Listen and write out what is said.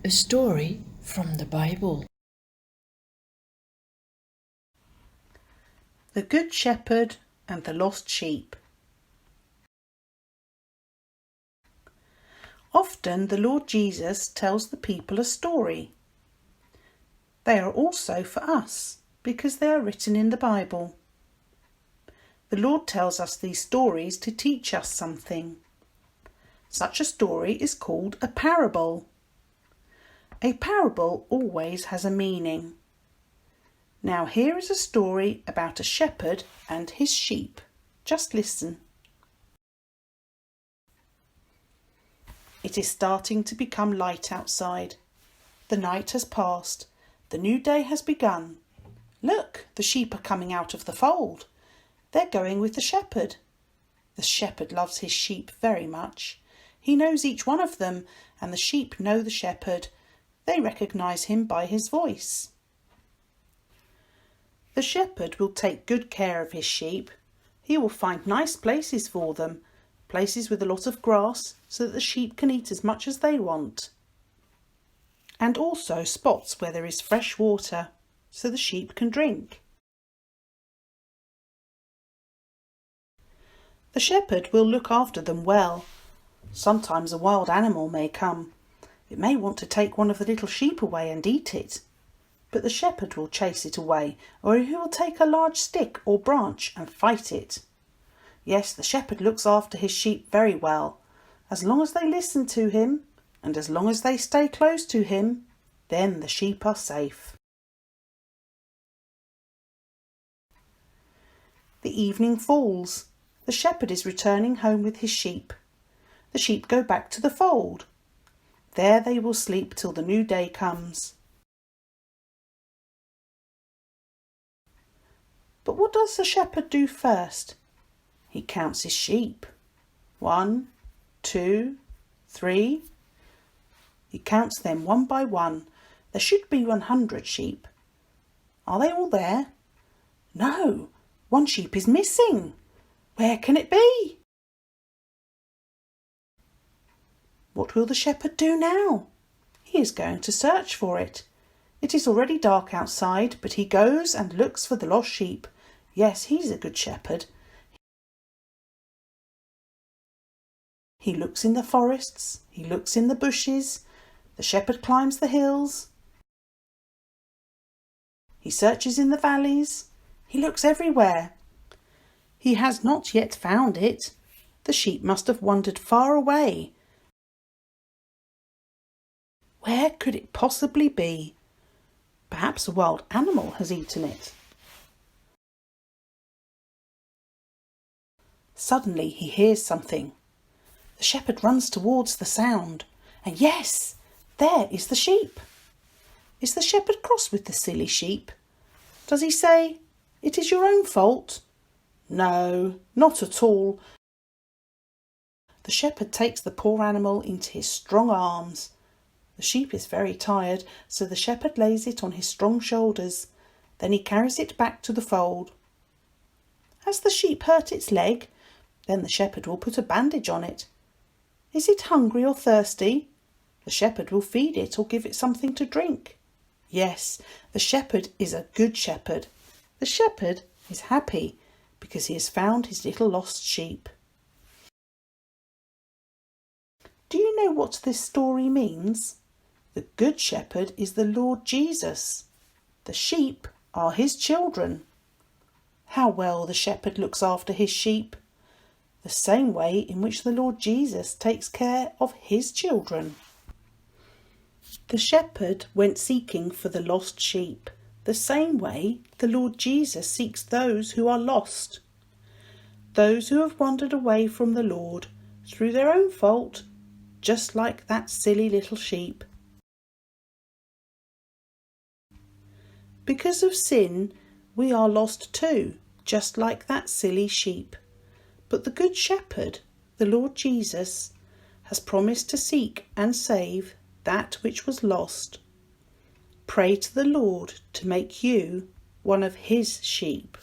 A story from the Bible. The Good Shepherd and the Lost Sheep. Often the Lord Jesus tells the people a story. They are also for us because they are written in the Bible. The Lord tells us these stories to teach us something. Such a story is called a parable. A parable always has a meaning. Now here is a story about a shepherd and his sheep. Just listen. It is starting to become light outside. The night has passed. The new day has begun. Look, the sheep are coming out of the fold. They're going with the shepherd. The shepherd loves his sheep very much. He knows each one of them, and the sheep know the shepherd. They recognise him by his voice. The shepherd will take good care of his sheep. He will find nice places for them, places with a lot of grass so that the sheep can eat as much as they want. And also spots where there is fresh water so the sheep can drink. The shepherd will look after them well. Sometimes a wild animal may come. It may want to take one of the little sheep away and eat it. But the shepherd will chase it away, or he will take a large stick or branch and fight it. Yes, the shepherd looks after his sheep very well. As long as they listen to him, and as long as they stay close to him, then the sheep are safe. The evening falls. The shepherd is returning home with his sheep. The sheep go back to the fold. There they will sleep till the new day comes. But what does the shepherd do first? He counts his sheep. 1, 2, 3. He counts them one by one. There should be 100 sheep. Are they all there? No, one sheep is missing. Where can it be? What will the shepherd do now? He is going to search for it. It is already dark outside, but he goes and looks for the lost sheep. Yes, he's a good shepherd. He looks in the forests, he looks in the bushes, the shepherd climbs the hills. He searches in the valleys, he looks everywhere. He has not yet found it. The sheep must have wandered far away. Where could it possibly be? Perhaps a wild animal has eaten it. Suddenly he hears something. The shepherd runs towards the sound, and yes, there is the sheep. Is the shepherd cross with the silly sheep? Does he say, "It is your own fault"? No, not at all. The shepherd takes the poor animal into his strong arms. The sheep is very tired, so the shepherd lays it on his strong shoulders. Then he carries it back to the fold. Has the sheep hurt its leg? Then the shepherd will put a bandage on it. Is it hungry or thirsty? The shepherd will feed it or give it something to drink. Yes, the shepherd is a good shepherd. The shepherd is happy because he has found his little lost sheep. Do you know what this story means? The Good Shepherd is the Lord Jesus. The sheep are his children. How well the shepherd looks after his sheep. The same way in which the Lord Jesus takes care of his children. The shepherd went seeking for the lost sheep, the same way the Lord Jesus seeks those who are lost. Those who have wandered away from the Lord through their own fault, just like that silly little sheep. Because of sin, we are lost too, just like that silly sheep. But the Good Shepherd, the Lord Jesus, has promised to seek and save that which was lost. Pray to the Lord to make you one of his sheep.